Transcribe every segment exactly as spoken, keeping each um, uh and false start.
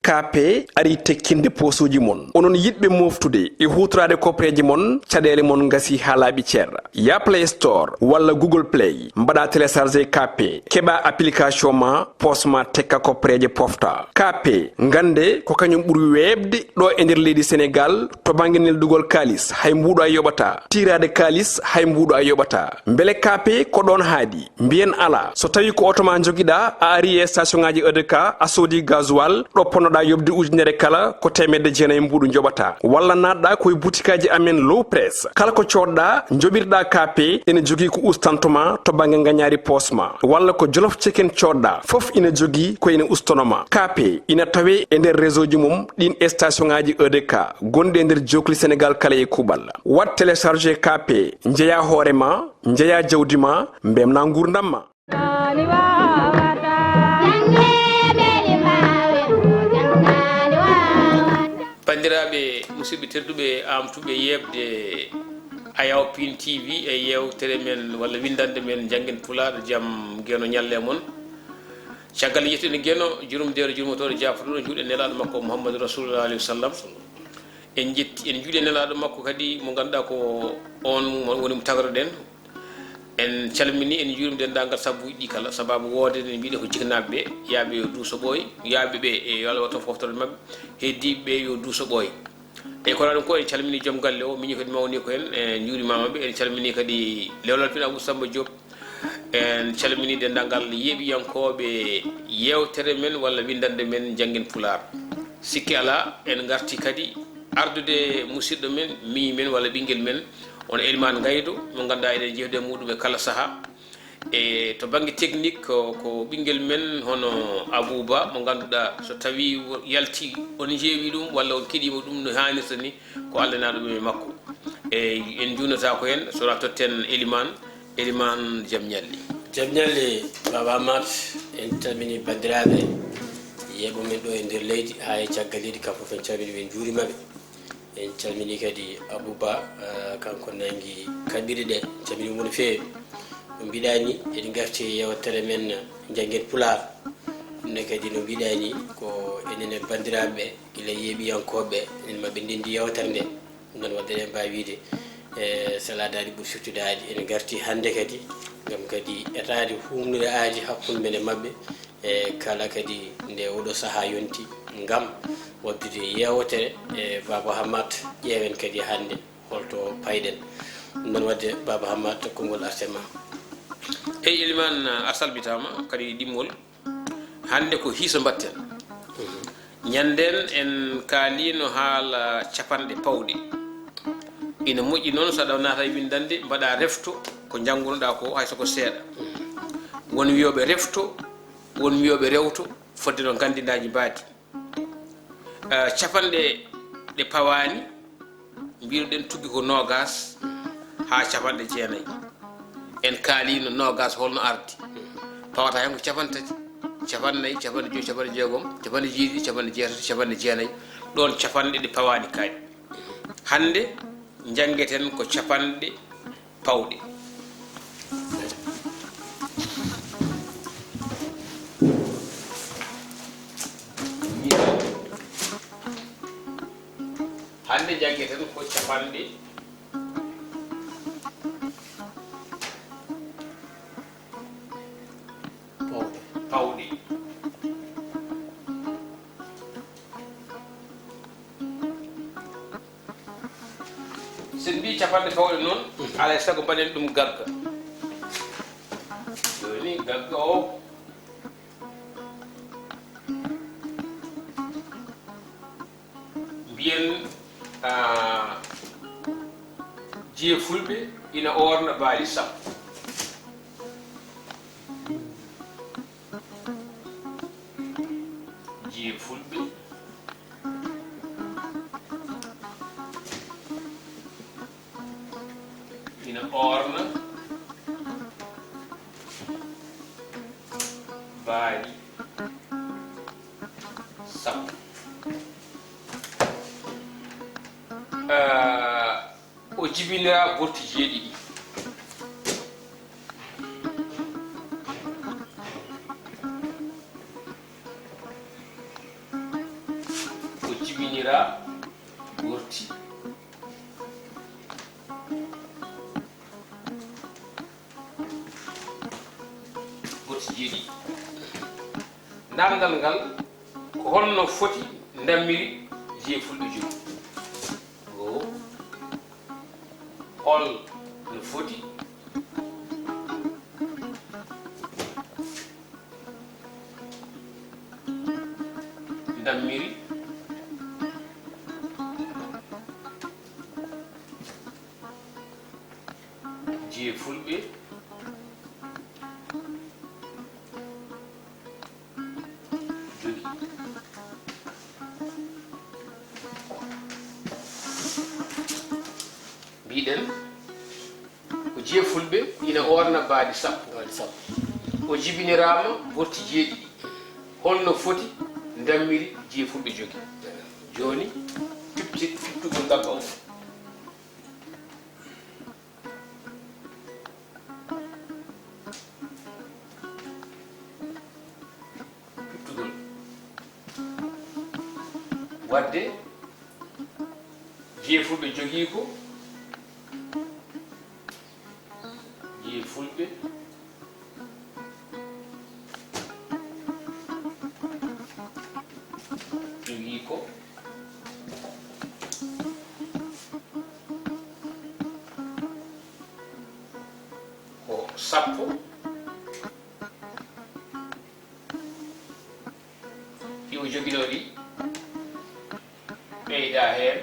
Kaape arii tekkinde poosuuji mon. Onon yiɗɓe mooftude e huutoraade koppereeje mon, caɗeele mon ngasii haa laaɓi cer. Yah Play Store walla Google Play, mbaɗaa télécharger Kaape, keɓaa application ma, poos ma tekka koppereeje pofta. Kaape, ngannde ko kañum ɓuri weeɓde ɗo e nder leydi Senegaal to bannge neldugol kaalis, hay mbuuɗu a yoɓataa. Tiiraade kaalis, hay mbuuɗu a yoɓataa. Mbele Kaape ko ɗoon haaɗi? Mbiyen alaa. So tawii ko oto ma njogiɗaa, a arii e station ŋaaji E D K, a soodii gasoil, ɗo ponnoɗaa yoɓde ujunere kala, ko teemedde jeenayi mbuuɗu njoɓataa. Walla naatɗaa ko e butikaaji amen Low Press. Kala ko coodɗaa, njoɓirɗaa Kaape, ene jogii ko ustantoo ma to bannge ngañaari poos ma. Walla ko Jolof Chicken coodɗaa, fof ina jogii ko ene ustanoo ma. Kaape ina tawee e nder réseau ji mum ɗiin station ŋaaji E D K gonɗi e nder jookli Senegaal kala e kuuɓal. Waɗ télécharger Kaape, njeyaa hoore ma, njeyaa jawdi ma, mbeltinaa nguurndam ma. Banndiraaɓe, musidɓe tedduɓe, aamtuɓe yeeɓde Ayaw Pin T V e yeewtere men walla winndannde men Njanngen Pulaar, jam Geno ñalle mon. Caggal yettude Geno, jurumdeere jurmotooɗo jaafotoɗo juuɗe Nelaaɗo makko Muhammadu Rasulullah alayhi wa sallam. En njetti, en njuuli Nelaaɗo makko kadi mo ngannduɗaa ko oon mo woni mo tagroɗen. En calminii, en njuuriima denndaangal sabbuuji ɗi kala, sabaabu woodde nde mbiɗen ko jiknaaɓe ɓe, yaaɓe yo duuso ɓooy, yaaɓe ɓe e yo Allah waɗ toon foftorde maɓɓe, heddiiɓe ɓe yo duuso ɓooy. E kono ɗum ko en calminii joom galle o, miñi kadi mawni ko en, en njuurimaama ɓe, en calminii kadi Lewlal Pin Abou Samba Diop, en calminii denndaangal yeeɓiyankooɓe yeewtere men walla winndannde men Njanngen Pulaar. Sikke alaa, en ngarti kadi ardude musidɗo men, miñi men walla ɓinngel men, on Elimane Ngaydo, mo ngannduɗaa eɗen jehda e muɗum e kala sahaa. E to bannge technique ko, ko ɓinngel men hono Abouba, mo ngannduɗaa so tawii wo-, yalti on njeewi ɗum walla on keɗiima ɗum no haanirta ni, ko Allah naaɗo ɗum e makko. E en njuunataa ko heen, so wonaa totten Elimane, Elimane jam ñalli. Jam ñalli, Baaba Amat, en calminii banndiraaɓe yeeɓo men ɗo e nder leydi, haa e caggal leydi, kam fof en calminii ɓe, en njuuriima ɓe. En calminii kadi Abouba, eh, kanko nanngi kaɓirɗe ɗe, en calminii mo no feewi. No mbiɗaa ni, eɗen ngarti e yeewtere men Njanngen Pulaar. Ɗum ne kadi no mbiɗaa ni, ko enen e banndiraaɓe ɓe, gila yeeɓiyankooɓe ɓe, enen maɓɓe ndenndi yeewtere nde. Ɗum noon waɗde eɗen mbaawi wiyde, eh, so alaa daɗi ɓuri firtude aadi. Eɗen ngarti hannde kadi ngam kadi etaade huumnude aadi hakkunde men e maɓɓe, e kala kadi nde oɗo sahaa yonti, ngam waɗdude yeewtere e Baaba Hammat. Ƴeewen kadi hannde holto payɗen. Ɗum noon waɗde Baaba Hammat, konngol artema. Eyi, Elimane, a salmitaama kadi ɗimmol. Hannde ko hiisa mbaɗten. Ñanndeen en kaaliino haala capanɗe pawɗe. Ina moƴƴi noon so aɗa naata e winndannde, mbaɗa refto ko njanngunoɗaa ko, hay so ko seeɗa. Won wiyooɓe refto, won wiyooɓe rewto, fodde noon nganndinaaji mbaadi. Eh, capanɗe ɗe pawaani, mbiɗen tuggi ko noogaas haa capanɗe jeenayi. En kaaliino noogaas holno ardi. Pawata heen ko capanɗe tati, capanɗe nayi, capanɗe joyi, capanɗe jeegom, capanɗe jeeɗiɗi, capanɗe jeetati, capanɗe jeenayi. Ɗoon capanɗe ɗe pawaani kaari. Hannde njanngeten ko capanɗe pawɗe. Hannde njanngeten ko capanɗe pawɗe. Pawɗe. So en mbii capanɗe pawɗe noon, alaa e sago mbaɗen ɗum gagga. Jooni gagga o, mbiyen, ah, jiye fulɓe ina oorna baali sappo. Jiye fulɓe ina oorna baali sappo. Ah, o jibiniraa botti jeeɗiɗi. Jibiniraa ɓurti, ɓurti jeeɗiɗi. Darngal ngal, ko holno foti ndammiri jiyee fulɓe jogi? Goo, hol no foti ndammiri jiyee fulɓe jogi? Mbiɗen ko jiyee fulɓe ina oorna baadi sappo. Baadi sappo. O jibiniraama borti jeeɗiɗi. Holno foti ndammiri jiyee fulɓe jogi? Jooni, pipti-, piɓtugol ngabba o. Piɓtugol. Waɗde, jiyee fulɓe jogii ko, jiyee fulɓe jogii ko, ko sappo. Ɗi o joginoo ɗi, ɓeyda heen,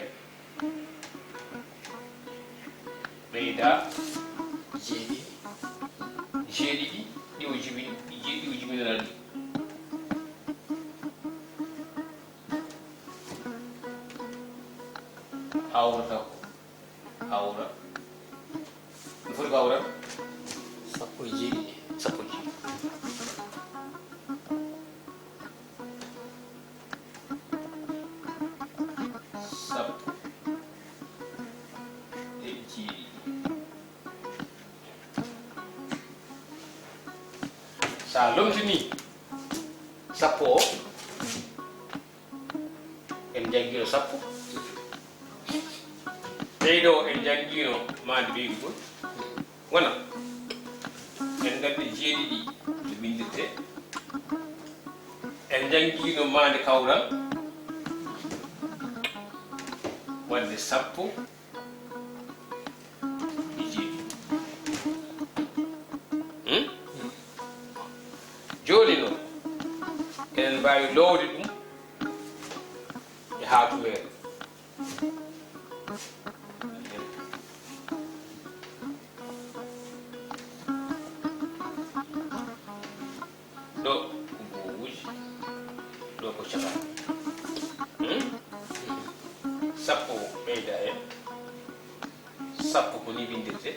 ɓeyda jeeɗiɗi, jeeɗiɗi, ɗi o jibini, ɗi je-, ɗi o jibinanaa ɗi. Hawrata ko. Hawra. No foti ko hawra? Sappo e jeeɗiɗi. Sappo e jeeɗiɗi. Sappo e jeeɗiɗi. Sa lomtini sappo o, en njanngiino sappo. Ɓeydo en njanngiino maande ɓeydugol. Wona, en nganndi jeeɗiɗi no winndirtee. En njanngiino maande kawral waɗde sappo e jeeɗiɗi. Hmm? Jooni noon, eɗen mbaawi loowde ɗum e haatuweere. Ɗo ko goowuuji, ɗo ko capanɗe. Hmm? Sappo ɓeyda heen. Sappo ko ni winndirtee.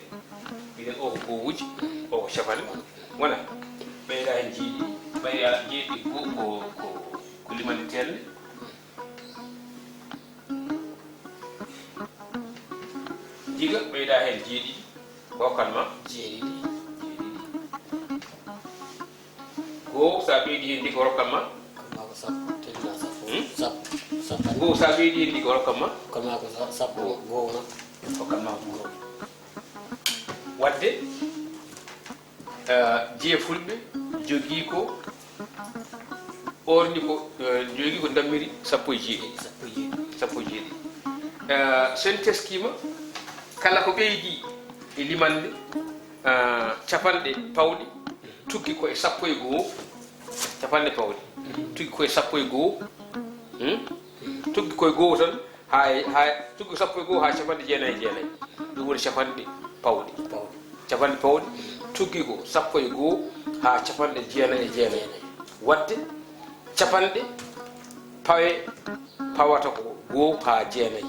Mbiɗen o ko goowuuji, o ko capanɗe. Wona, ɓeyda heen jeeɗiɗi, ɓeyda jeeɗiɗi ko, ko, ko, ko limande teeɗnde. Jiga, ɓeyda heen jeeɗiɗi, ko hokkan ma? Jeeɗiɗi. Jeeɗiɗi. Goo, so a ɓeydi heen ndi, ko hokkan ma? Hokkan ma ko sappo, teddina sappo. Hmm? Sappo. Sappo. Goo, so a ɓeydi heen ndi, ko hokkan ma? Hokkan ma ko sa-, sappo, goo wona. Hokkan ma ko goo. Waɗde, eh, jiyee fulɓe jogii ko, ɓoorni ko, eh, jogii ko ndammiri sappo e jeeɗiɗi. Sappo e jeeɗiɗi. Sappo e jeeɗiɗi. Eh, so en teskiima, kala ko ɓeydi e limande, eh, capanɗe pawɗe, tuggi ko e sappo e goo, capanɗe pawɗe. Tuggi ko e sappo e goo. Hmm? Tuggi ko e goo tan, haa e, haa e, tuggi sappo e goo haa capanɗe jeenayi e jeenayi. Ɗum woni capanɗe pawɗe. Pawɗe. Capanɗe pawɗe. Tuggi ko sappo e goo haa capanɗe jeenayi e jeenayi. Waɗde capanɗe pawe, pawata ko goo haa jeenayi.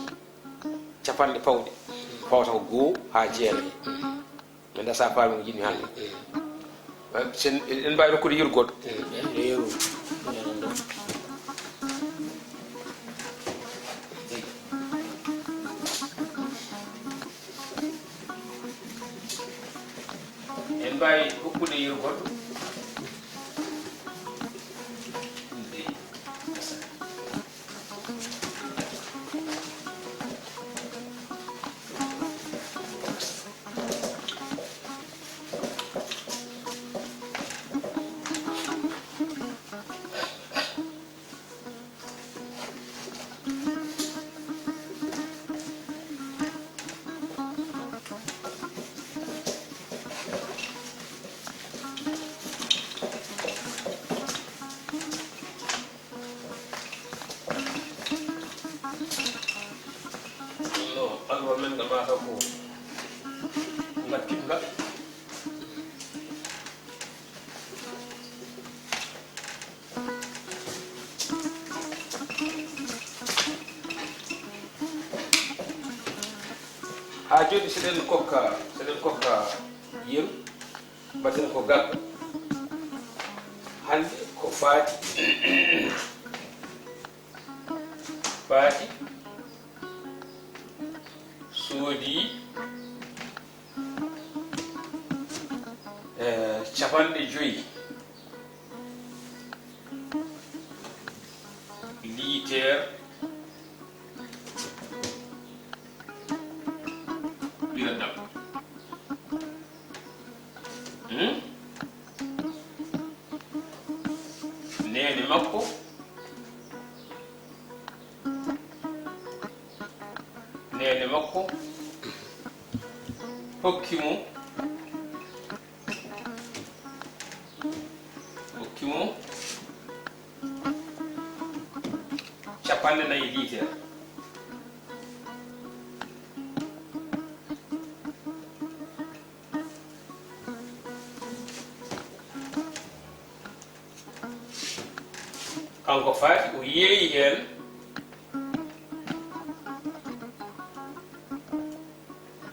Capanɗe pawɗe pawata ko goo haa jeenayi. Mi anndaa so a faami ko njiɗmi haalde. Sen, en mbaawi rokkude yeru goɗɗo. En mbaawi hokkude yeru goɗɗo. Ɗum de, gasa. Ɗo men ngal mataw ko ngal piɓngal. Haa jooni, seɗen kokka, seɗen kokka yeru, mbaɗten ko gagga. Hannde ko faati, faati soodi, eh, capanɗe joyi liiteer ɓiranɗam. Hmm? Neene makko, neene makko hokki mo, hokki mo capanɗe nayi liiteer. Kanko faati, o yeeyi heen,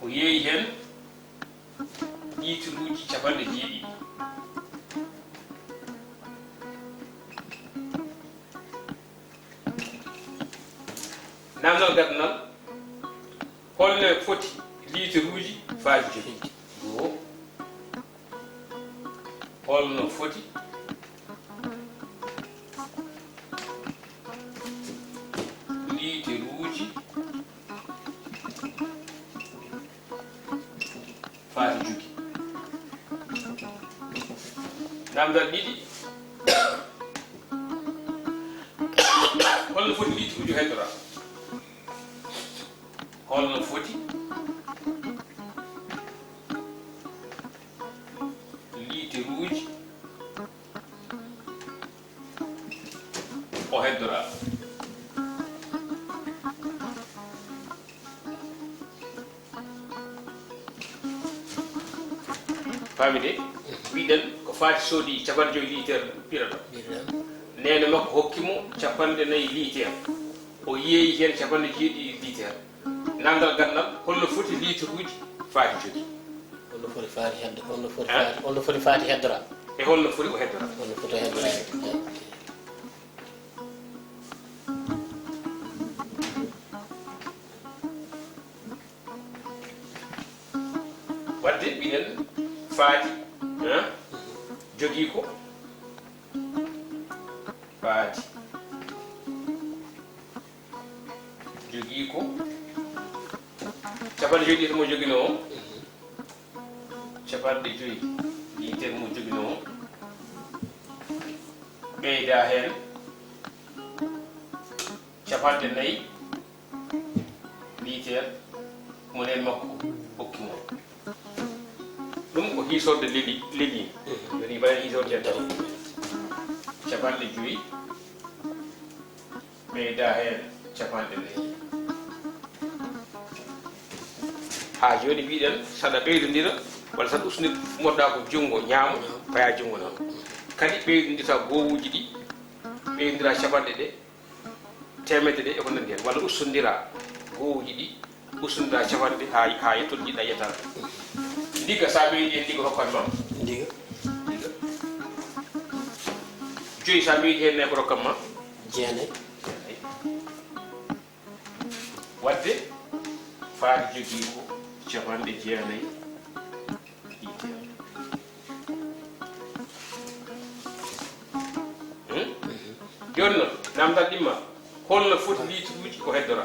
o yeeyi heen liitiruuji capanɗe jeeɗiɗi. Naamnal gadanal, holno foti liitiruuji faati joyi? Goo. Holno foti liitiruuji faati jogi? Naamndal ɗiɗi. Holno foti liitiruuji heddora? Holno foti liitiruuji o heddora? Faami de? Mbiɗen ko faati soodi capanɗe joyi liiteer piraɗo. Neene makko hokki mo capanɗe nayi liiteer. O yeeyi heen capanɗe jeeɗiɗi liiteer. Naamndal gadanal, holno foti liitiruuji faati jogi? Holno foti faati heddo, holno foti Hein? Faati, holno foti faati heddora? E holno foti o heddora? Holno foti o heddora? Wadde mbiɗen faati, hein? Jogii ko? Faati jogii ko capanɗe joyi liiteer mo joginoo o. Capanɗe joyi liiteer mo joginoo o. Ɓeyda heen capanɗe nayi liiteer mo neene makko hokki mo. Ɗum ko hiisorde leli, leli. Joni mbaɗen hiisorde heen taw. Capanɗe joyi ɓeyda heen capanɗe nayi. Haa jooni mbiɗen, saɗa ɓeydondira walla saɗa ustondir, ummotoɗaa ko junngo ñaamo, paya junngo nano. Kadi ɓeydondira goowuuji ɗi, ɓeydondira capanɗe ɗe, teemedde ɗe e ko nanndi heen, walla ustondira goowuuji ɗi, ustondira capanɗe haa, haa yetto ɗo njiɗɗaa yettaade. Ndiga, so a ɓeydi heen, ndiga hokkan ma? Ndiga. Ndiga. Joyi, so a ɓeydi heen, nayi ko rokkan ma? Jeenayi. Jeenayi. Wadde faati jogii ko capanɗe jeenayi. Hmm? Jooni noon, naamndal ɗimmal, holno foti liitiruuji ko heddora?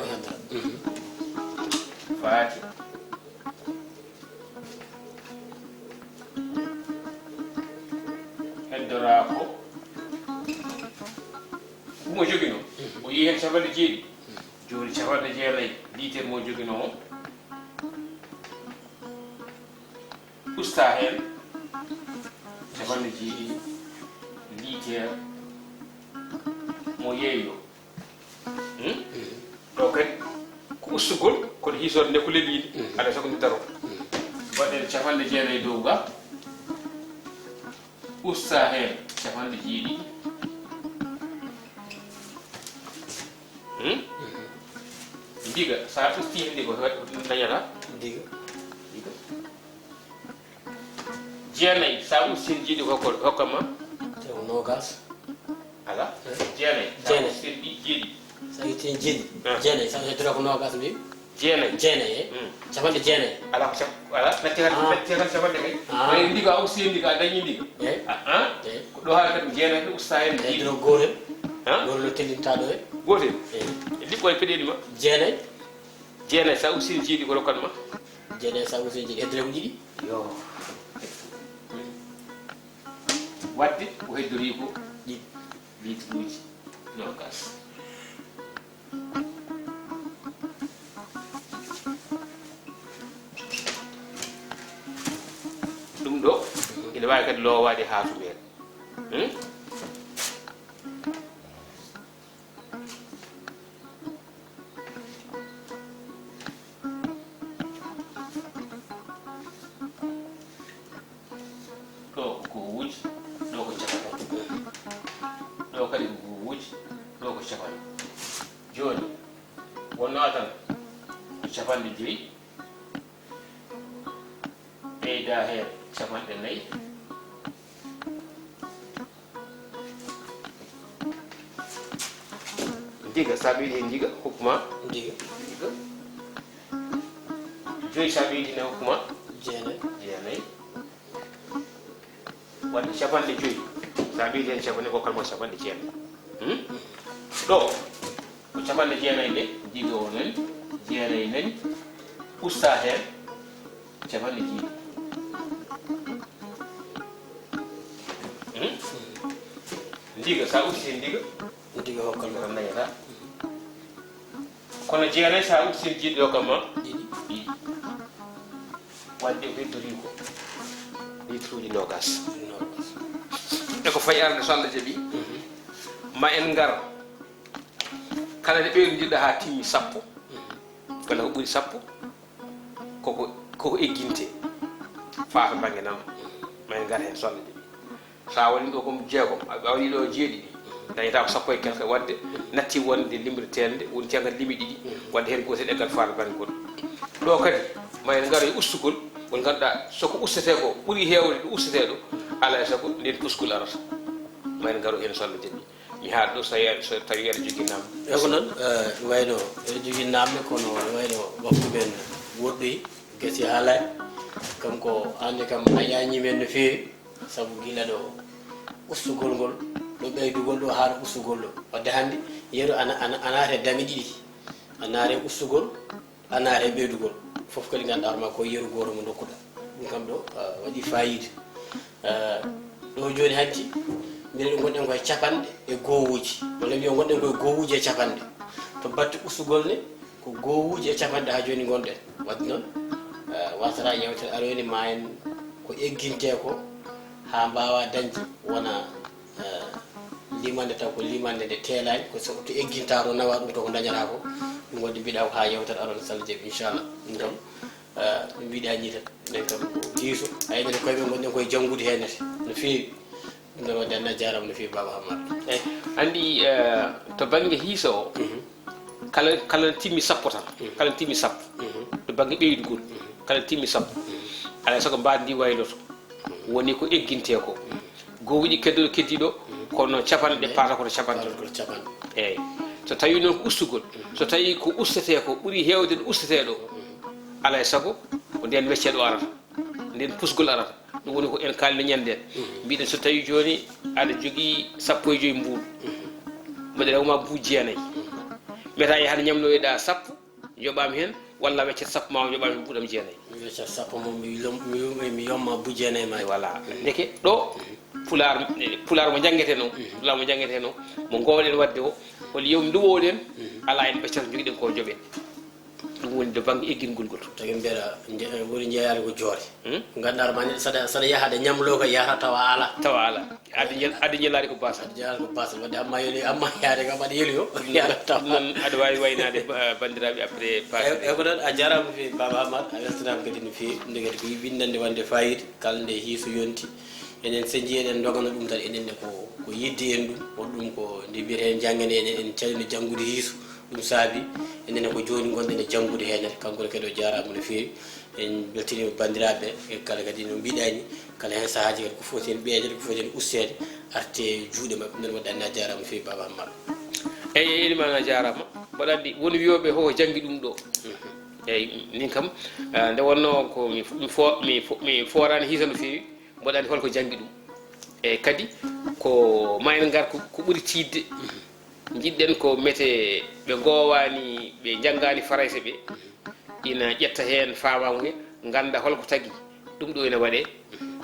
Faati heddoraa ko mo joginoo. O yii heen capanɗe jeeɗiɗi. Jooni capanɗe jeenayi liiteer mo joginoo o. Usta heen capanɗe jeeɗiɗi liiteer mo yeeyoo. Hmm? Ɗo kadi ko ustugol, ko Hisoode nde ko leliinde, aɗa sokndi daro. Mbaɗen capanɗe jeenayi dow ga, usta heen capanɗe jeeɗiɗi. Hmm? Ndiga, so a usti heen ndiga, ko dañata? Ndiga. Ndiga. Jeenayi, so a usti heen jeeɗiɗi, ko hokka ma? Te ko noogaas. Ala? Eh? Jeenayi, so a Jeenayi. Usti heen ɗi jeeɗiɗi. So a itti heen jeeɗiɗi. Eh. Jeenayi, so a heddora ko noogaas mbi? Jeenayi. Jeenayi, eh? Hmm. Capanɗe jeenayi. Ala ko cap-, ala, natti tan, ah, natti tan capanɗe kay. Ah. Ɓay ndiga a usti heen ndiga, a dañi ndiga. Eh? Ah, ah. Eh. Ko ɗo haa kadi jeenayi ɗo usta heen. Eh, jeeɗiɗi. Dro gootel. Ha? Gootel no tellinta ɗo, eh? Gootel? Eh. E liɓɓo e peɗeeli ma? Jeenayi. Jeenayi, so a usti heen jeeɗiɗi ko rokkat ma? Jeenayi, so a usti heen jeeɗiɗi, heddora ko ɗiɗi? Yo. Waɗde ko heddorii ko ɗiɗi. Litre uji noogaas. Ɗum ɗo ina waawi kadi loowaade haa sumeere. Hmm? Ɗo ko goowuuji, ɗo ko capanɗe. Ɗo kadi ko goowuuji, ɗo ko capanɗe. Jooni, wonnoo tan ko capanɗe joyi, ɓeyda heen capanɗe nayi. Ndiga, so a ɓeydi heen ndiga, hokku ma? Ndiga. Ndiga. Joyi, so a ɓeydi heen hokku ma? Jeenayi. Jeenayi. Waɗde capanɗe joyi. So a ɓeydi heen capanɗe, ko kalma capanɗe jeenayi. Hmm? Ɗo, ko capanɗe jeenayi nde, ndiga o nani, jeenayi nani, usta heen capanɗe jeeɗiɗi. Hmm? Ndiga, so a usti heen ndiga, ndiga hokkan ma. Ko dañata? Kono jeenayi, so a usti heen jeeɗiɗi, hokkan ma? Ɗiɗi. Ɗiɗi. Waɗde ko heddorii ko litre uji noogaas. Noogaas. E ko fayi arde, so Allah jaɓi, mhm, ma en ngar kala nde ɓeydondirɗa haa timmi sappo, mhm, walla ko ɓuri sappo, koko, koko egginte faata bannge nano. Ma en ngar heen, so Allah jaɓi. So a waɗii ɗo ko jeegom, a waɗii ɗo jeeɗiɗi, dañataa ko sappo e quelque, waɗde natti wonde limre teelnde, woni caggal limi ɗiɗi, waɗde heen gootel eggal faata bannge goɗɗo. Ɗo kadi, ma en ngaro e ustugol, ngol ngannduɗaa, so ko ustetee ko ɓuri heewde ɗo ustetee ɗo, alaa e sago ndeen pusgol arata. Ma en ngaro heen, so Allah jaɓi. Mi haal ɗo, so tawi, so tawi aɗa jogii naamne. Eey, ko noon, eh, wayno eɗen jogii naamne, kono wayno waktu men woɗɗoyi, gasi haalaani. Kam ko aan ne kam a ñaañii men no feewi, sabu gila ɗo ustugol ngol, ɗo ɓeydugol ɗo haa ɗo ustugol ɗo. Wadde hannde yeru ana, ana, ana naata e dame ɗiɗi. A naata e ustugol, a naata e ɓeydugol. Fof kadi ngannduɗaa hoore maa ko yeru gooto mo ndokkuɗaa. Ɗum kam ɗo, ah, waɗi faayiida. Ah, ɗo jooni hanti, mbiɗen ngonɗen koye capanɗe e goowuuji. Walla mbiyen ngonɗen koye goowuuji e capanɗe. To batte ustugol ne, ko goowuuji e capanɗe haa jooni ngonɗen. Waɗde noon, ah, wasata yewtere aroyde ma en ko eggintee ko haa mbaawaa dañde wona, eh, limande taw ko limande nde teelaani, ko so to egginta to nawa ɗum to ko dañata ko. Ɗum waɗi mbiɗa ko haa yewtere aroore so Allah jaɓi, inchallah. Ɗum kam, eh, ɗum mbiɗa ni tan. Enen kam ko diiso. Ay, enen koye men ngonɗen koye janngude heen ne no feewi. Ɗum ɗon waɗde Allah jaaraama no feewi, Baaba Hammar. Eey, anndi, eh, to bannge hiisa o, mhm, kala, kala timmi sappo tan, mhm, kala timmi sappo, mhm, to bannge ɓeydugol, mhm, kala timmi sappo, mhm, alaa e sago mbaadi ndi wayloto. Woni ko eggintee ko. Gowuuji keddoɗo keddiiɗo, kono capanɗe paata koto capanɗe. Paata koto capanɗe. Eey. So tawii noon ko ustugol, so tawii ko ustetee ko ɓuri heewde ɗo ustetee ɗo, alaa e sago ko ndeen wecceeɗo arata, ndeen pusgol arata. Ɗum woni ko en kaalni ñande. Mbiɗen so tawii jooni aɗa jogii sappo e joy mbuuɗu, mbaɗa ma buuji jeenayi. Mbiyata yaha ñamnoyoɗa sappo, njoɓaami heen, walla weccet sappo ma o njoɓaami heen buuɗam jeenayi. Mi weccet sappo mo, mi lom-, mi, mi, mi yomma buuɗi jeenayi ma. Voilà. Ndeke ɗo, Pulaar, Pulaar mo njanngetee noo, Pulaar mo njanngetee noo, mo ngoowɗen waɗde o, hol yew nduwooɗen, alaa en ɓeccata njogiɗen ko njoɓen. Ɗum woni to bannge eggingol ngol. Tagi mbiyaɗa, nje-, woni jeeyaade ko joore. Hmm? Nganndaa ma neɗɗo saɗa, saɗa yahaade ñamloo ko yahata tawa alaa. Tawa alaa. Addi ñal-, addi ñalaade ko baasal. Addi ñalaade ko baasal. Wadde amma yeli, amma yaade kam aɗa yeli o. Yahata tawa. Noon aɗa waawi waynaade ba-, banndiraaɓe après passe. E, e ko noon a jaaraama no feewi Baaba Amar, a weltanaama kadi no feewi. Ɗum ne kadi ko winnande wonde faayiida. Kala nde hiiso yonti, enen so njii eɗen ndogana ɗum tan, enen ne ko, ko yidde en ɗum. Won ɗum ko nde mbiyeten janngane, enen en calino janngude hiiso. Ɗum saabi enen ne ko jooni ngonɗen e janngude heen. Kanko ne kadi o jaaraama no feewi. En mbeltiniima banndiraaɓe e kala kadi no mbiɗaa ni, kala heen sahaaji kadi ko foti heen ɓeydede, ko foti heen usteede, arte juuɗe maɓɓe. Noon waɗde Anne a jaaraama no feewi Baaba Amar. Eyi, eyi, Elimane a jaaraama. Mboɗo anndi won wiyooɓe ho janngi ɗum ɗo. Mhm. Eyi, min kam, ah, nde wonnoo ko mi fo-, mi fo-, mi fo-, mi fooraani hiisa no feewi, mboɗo anndi holko janngi ɗum. E kadi ko ma en ngar ko, ko ɓuri tiiɗde. Njiɗɗen ko mete ɓe ngoowaani, ɓe njanngaani Farayse ɓe, ina ƴetta heen faamaamuya, ngannda holko tagi ɗum ɗo ina waɗee,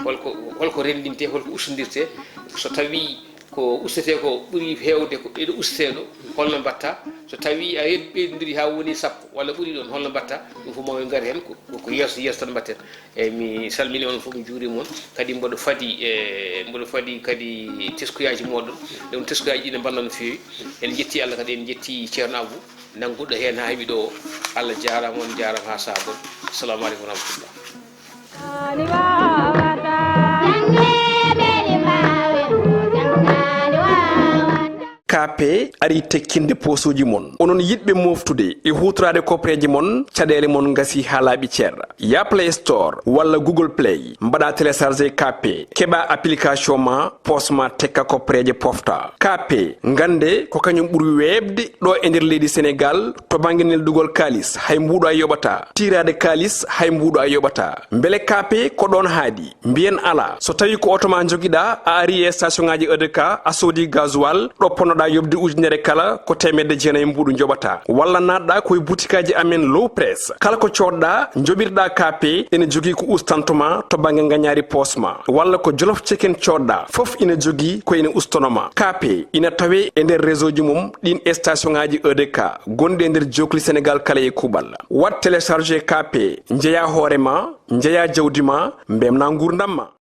holko, holko renndintee, holko ustondirtee. So tawii ko ustetee ko ɓuri heewde ko ɗo ustetee ɗo, holno mbaɗtaa? So tawii a ɓeydondirii haa woni sappo walla ɓuri ɗoon, holno mbaɗtaa? Ɗum fof maa en ngar heen ko, ko yeeso, yeeso tan mbaɗten. Eyi, mi salmini on fof, mi juurima on. Kadi mboɗo fadi, e, mboɗo fadi kadi teskuyaji moɗon. Ɗum teskuyaji ɗi ne mballa no feewi. En jetti Allah kadi, en jetti Ceerno Abou, nannguɗo heen haa heɓi ɗo. Allah jaaraama, on jaaraama haa sahaa goɗɗo. Assalamu aleykum wa rahmatullah. Kaape arii tekkinde poosooji mon. Onon yiɗɓe mooftude e huutoraade kopreeje mon, caɗeele mon ngasii haa laaɓi cer. Yah Play Store walla Google Play, mbaɗaa télécharger Kaape, keɓaa application ma, poos ma tekka kopreeje pofta. Kaape, ngannde ko kañum ɓuri weeɓde ɗo e nder leydi Senegaal to bannge neldugol kaalis, hay mbuuɗu a yoɓataa. Tiiraade kaalis, hay mbuuɗu a yoɓataa. Mbele Kaape ko ɗoon haaɗi? Mbiyen alaa. So tawii ko oto ma njogiɗaa, a arii e station ŋaaji E D K, a soodii gasoil, ɗo ponnoɗaa yoɓde ujunere kala, ko teemedde jeenayi mbuuɗu njoɓataa. Walla naatɗaa ko e butikaaji amen Low Press. Kala ko coodɗaa, njoɓirɗaa Kaape, ene jogii ko ustanto ma to bannge ngañaari poos ma. Walla ko Jolof Chicken coodɗaa, fof ina jogii ko ene ustono ma. Kaape ina tawee e nder réseau ji mum ɗiin e station ŋaaji E D K gonɗi e nder jookli Senegaal kala e kuuɓal. Waɗ télécharger Kaape, njeyaa hoore ma, njeyaa jawdi ma, mbeltinaa nguurndam ma.